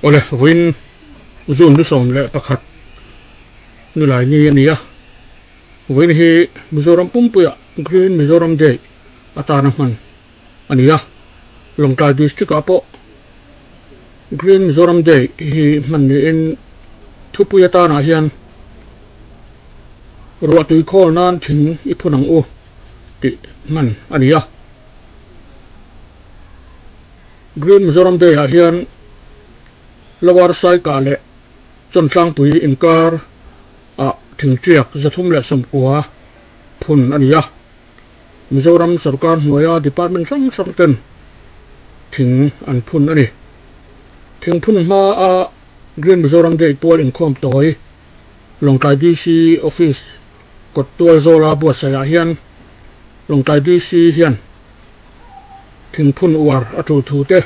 Awle, vawiin June ni 11 nilai ni a ni a, vawiin hi Mizoram pumpuiah Green Mizoram Day atana hman a ni a, Lawngtlai District ah pawh Green Mizoram Day hi hman niin thupui atanah hian ruahtui khawl nan thing i phun ang u tih hman a ni a. Green Mizoram Day ah hian Lower Saikah leh Chawntlangpui inkar ah thingtiak 390 phun a ni a. Mizoram sorkar hnuaia department hrang hrang ten thing an phun a ni. Thing phun hma a Green Mizoram Day pual inkhawm tawi Lawngtlai DC Office kawt tual zawla buatsaih ah hian Lawngtlai DC hian thingphun uar a tul thu te,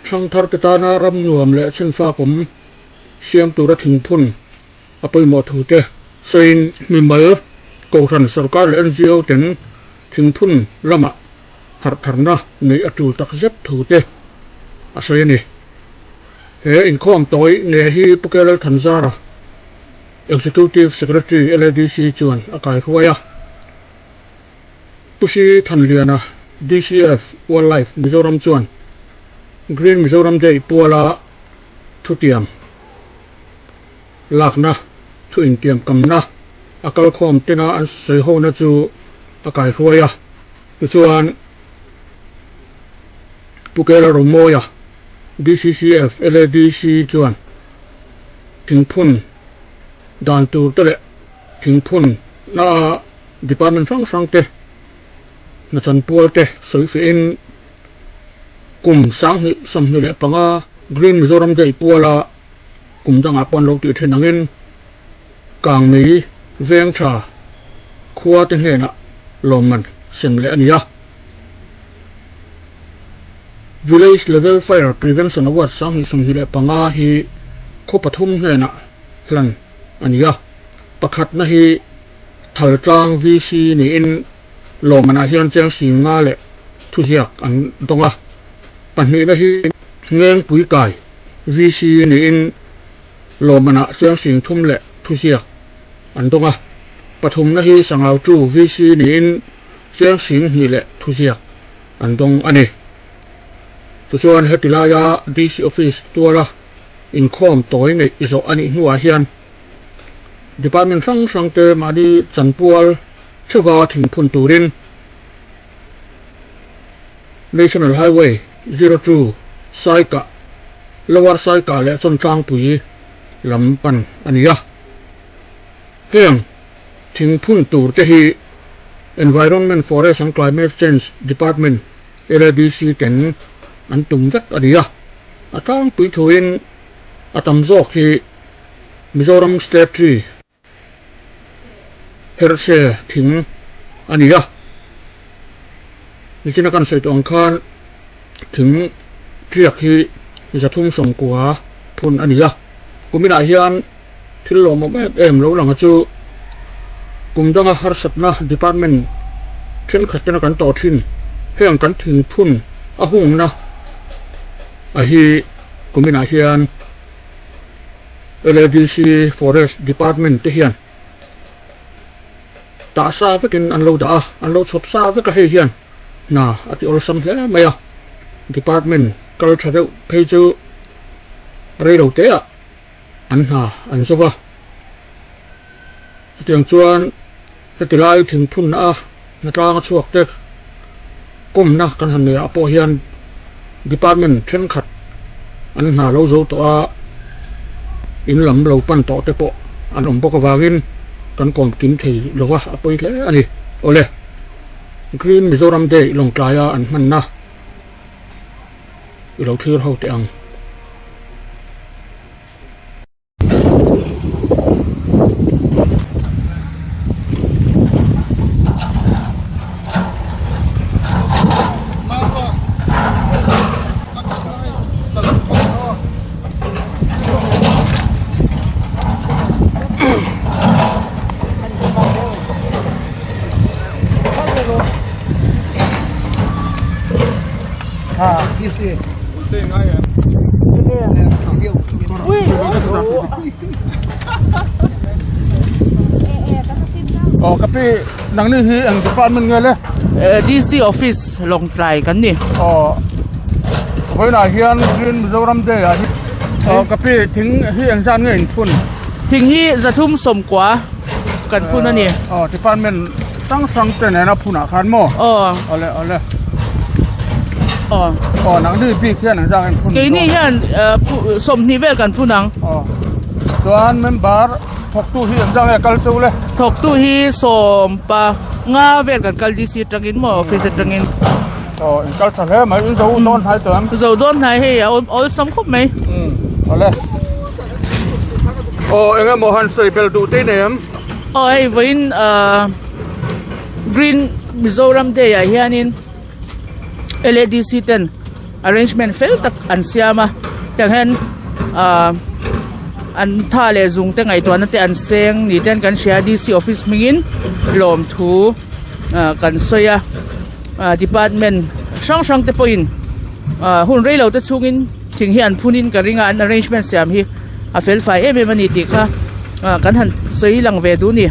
thangthar te tana ram nuam leh chhenfak awm siam tura thingphun a pawimawh thu te sawiin mimal, Kohhran, sorkar leh NGO ten thingphun lamah harhtharna neih a tul tak zet thu te a sawi a ni. He inkhawm tawi nge hi Pu Kelal Thanzara, Executive Secretary LADC chuan a kaihruai a. Pu Si Thanliana, DCF, Wildlife, Mizoram chuan Green Mizoram Day puala thutiam lakna, thu intiam kamna a kalkhawm tena an sawi hona chu a kaihruai a. Tichuan, Pu Kela Romawia, DCCF, LADC chuan thingphun dan tur te leh thingphun na Department hrang hrang te hna chanpual te sawi fiahin kum 2025 Green Mizoram Day puala kum dangah pawh an lo tih thin angin Kangmei veng tha khua te hnenah lawmman sem leh a ni a. Village Level Fire Prevention Award 2025 hi khaw pathum hnenah hlan a ni a, pakhatna hi Thaltlang VC niin lawmmanah hian cheng singa leh thuziak an dawng a. Pahnihna hi Ngengpui Kai VC niin lawmmanah cheng sing thum leh thuziak an dawng a. Pathumna hi Sangau Tu VC niin cheng sing hnih leh thuziak an dawng a ni. Tichuan heti laia DC Office tuala inkhawm tawi neih zawh a nih hnuah hian Department hrang hrang te mahni chanpual theuha thingphun turin National Highway 02 Saikah, Lower Saikah leh Chawntlangpui lam pan a ni a. Heng thingphun tur te hi Environment, Forest and Climate Change Department, LADC, ten an tum vek a ni a. A tlangpui thuin a tam zawk hi Mizoram State Tree Herhse thing a ni a, nichina kan sawi tawh ang khan thing tiak hi 390 phun a ni a, kuminah hian thil lawmawm em em lo lang a chu kum danga harsatna department thenkhat tena kan tawh thin heng kan thing phun a hungna a hi kuminah hian LADC Forest Department te hian tah sa vekin an lo dah a, an lo chhawp sa vek a hei hian hna a ti awlsam hle mai a, Department kal tha deuh phei chu rei lo te ah an hna an zo va, chutiang chuan heti lai thingphunna a hnatlang a chhuak te kawmna kan han neih ah pawh hian department thenkhat an hna lo zo tawh a, in lam lo pan tawh te pawh an awm bawk avangin kan kawm kim thei lo va a pawi hle a ni. Awle, Green Mizoram Day Lawngtlaia an hmanna i lo thlir ho teh ang. Ha, Aw ka pi nangni hi eng department nge le? DC office Lawngtlai kan ni. Aw vawiinah hian Green Mizoram Day ah hi aw ka pi thing hi eng zat nge in phun? Thing hi 390 kan phun a ni. Aw department hrang hrang te nena phunah khan maw? Aw. Awle awle. Aw. Aw nangni bik hian eng zat nge in phun? Keini hian 20 vel kan phun ang. Aw. Chuan member thawktu hi eng zat nge kal chu le? Thawktu hi 15 vel kan kal DC atangin maw office atangin. Aw in kal tha hle mai in zo dawn hnai tawh em? Zo dawn hnai hei a awlsam khawp mai. Umm awle. Aw eng emaw han sawi bel duh te nei em? Aw hei vawiin ahh Green Mizoram Day ah hianin LADC ten arrangement fel tak an siam a tiang hian ahh an tha leh zung te ngaihtuahna te an seng ni ten kan hria a D_C office hmingin lawmthu ah kan sawi a ah department hrang hrang te pawhin ah hun rei lo te chhungin thing hi an phunin ka ring a an arrangement siam hi a fel fai em em a ni tih kha ah kan han sawi lang ve duh a ni.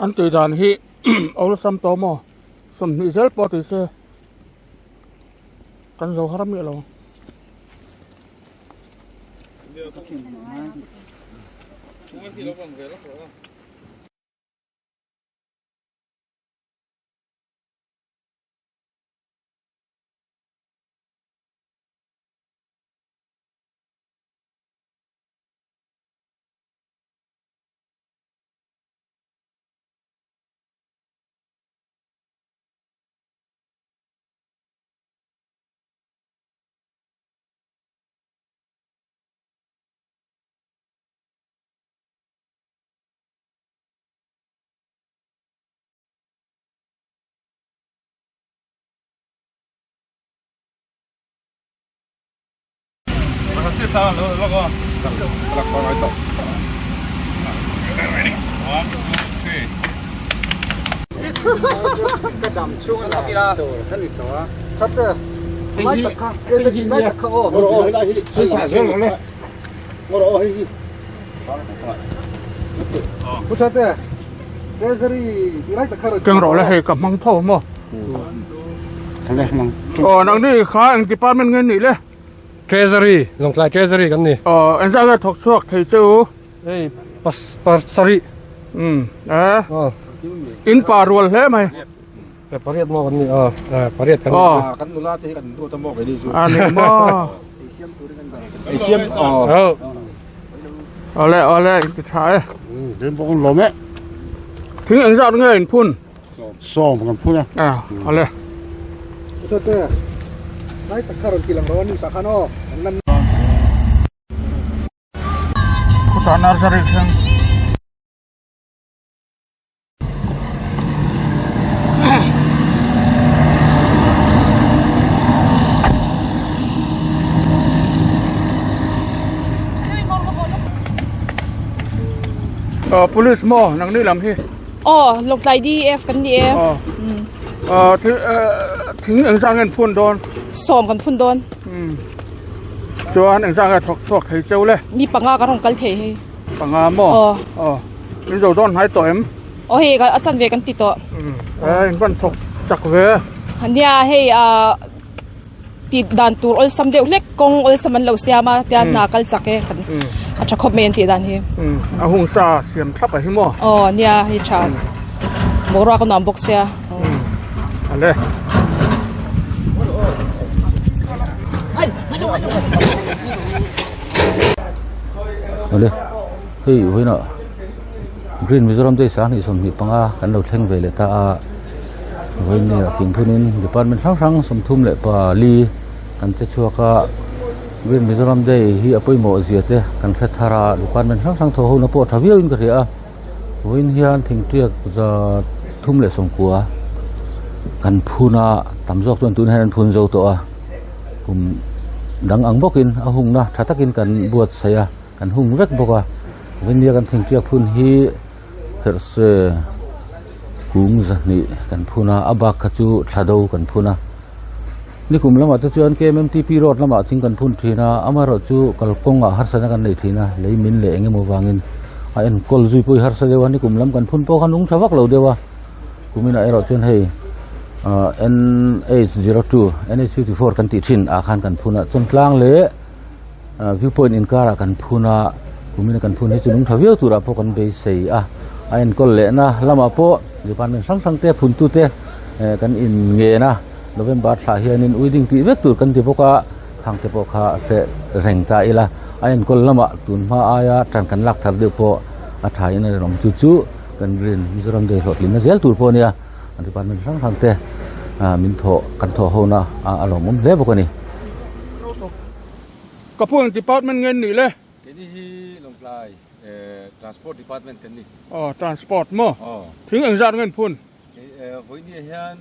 An tui dan hi awlsam tawh maw 20 zel pawh tih se kan zo har miah lo. Keng rawh le hei ka hmang tho maw aw nangni kha eng department nge nih le Treasury Lawngtlai Treasury kan ni aw engzah nge thawk chhuak thei che u hei pas pasarih um e in pa rual hle mai pariat maw kan ni aw pariat kan ni kan nula te hi kan duat a maw kei ni chu a ni maw ei siam aw Awle awle in ti tha e. Rin bawk an lawm e. Thing eng zat nge in phun? Sawm kan phun a. Ah, awle. Tete. Lai tak kha rawn ti lang lo a ni sa khan aw. An lan. Khutah nursery thleng. Ờ, police maw nang ni lam hi Aw, Lawngtlai DEF kan ni e. Aw. Ờ, thing eng zang nge an phun dawn? Sawm kan phun dawn. Chuan eng zang nge thawk chhuak thei cheu le? Mi panga kan rawn kal thei hei. Panga maw? Aw. Aw. In zo dawn hnai tawh em? Aw hei a chan ve kan ti tawh. Eh in van chhawk chak ve. Nia hei ah ti dan tur awlsam deuh hlek kawng awlsam an lo siam a tian hna kal chak e kan a tha khawp mai an tih dan hi. A hung sa siam thlap a hi maw? Aw nia hei tha boruak a nuam bawk sia. Ale. Awle hei vawiinah Green Mizoram Day 2025 kan lo thleng ve leh ta a vawiin ah thingphunin department hrang hrang 34 kan che chhuak a. Green Mizoram Day hi a pawimawh zia te kan hre thar a department hrang hrang thaw ho na pawh a tha viau in ka hria a vawiin hian thingtiak 319 kan phun a tam zawk chuan tunah hian an phun zo tawh a kum dang ang bawkin a hungna tha takin kan buatsaih a kan hung vek bawk a vawiin nia kan thingtiak phun hi herhse kung 200 kan phun a a bak kha chu thla do kan phun a. Nikum lamah te chuan KMMTP road lamah thing kan phun thin a, amaherawhchu kalkawngah harsatna kan nei thin a, lei min leh eng emaw vangin a enkawl zui pawh hi harsa deuh a, nikum lam kan phun pawh khan ung tha vak lo deuh a, kuminah erawh chuan hei NH02, NH54 kan tih thin ah khan kan phun a, Chawntlang leh view point inkarah kan phun a, kumina kan phun hi chu lung tha viau turah pawh kan beisei a, a enkawl lehna lamah pawh department hrang hrang te phuntute kan inngen a. November thlah hianin wedding tih vek tur kan ti bawk a, khang te pawh kha hreh reng ta ila, a enkawl lamah tun hma aia tan kan lak thar deuh pawh a tha in a rinawm chu chu kan rin Mizoram Day hlawhtlinna zel tur pawh a nia, an department hrang hrang te min thawh kan thawh ho na a lawmawm hle bawk a ni. Ka pu eng department nge an nih le? Keini hi Lawngtlai Transport Department kan ni. Aw Transport maw? Aw. Thing engzat nge an phun? Vawinia hian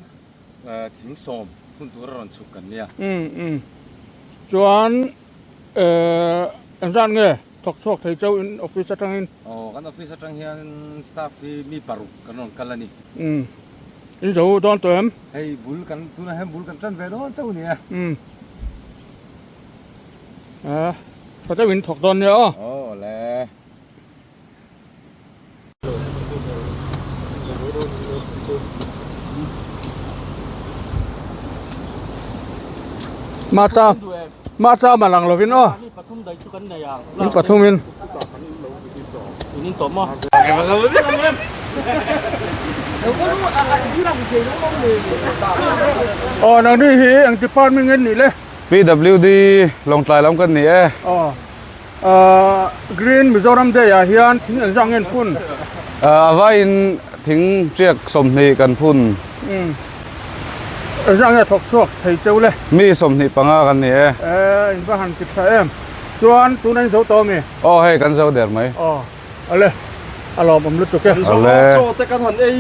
thing sawm hun tur a rawn chhuk kan nia. Umm umm. Chuan engzat nge thawk chhuak thei chauh in office atangin? Aw kan office atang hian staff hi mi paruk kan rawn kal a ni. Umm. In zo dawn tawh em? Hei bul kan tunah hian bul kan tan ve dawn chauh a ni e. Umm. A tha deuhin thawk dawn nia aw. Aw awle. Macha macha ma lang lovin aw in pathum in aw nangni hi eng department nge nih le PWD Lawngtlai lam kan ni e. Aw. Green Mizoram Day ah hian thing engzah nge an phun? A vaiin thing tiak 20 kan phun. Engzah nge thawk chhuak thei cheu le? Mi 25 kan ni e. E, in va han ti tha em. Chuan tuna in zo tawh ami? Aw hei kan zo der mai. Aw, ale, a lawmawm lutuk e. Ale. Chaw te kan han ei.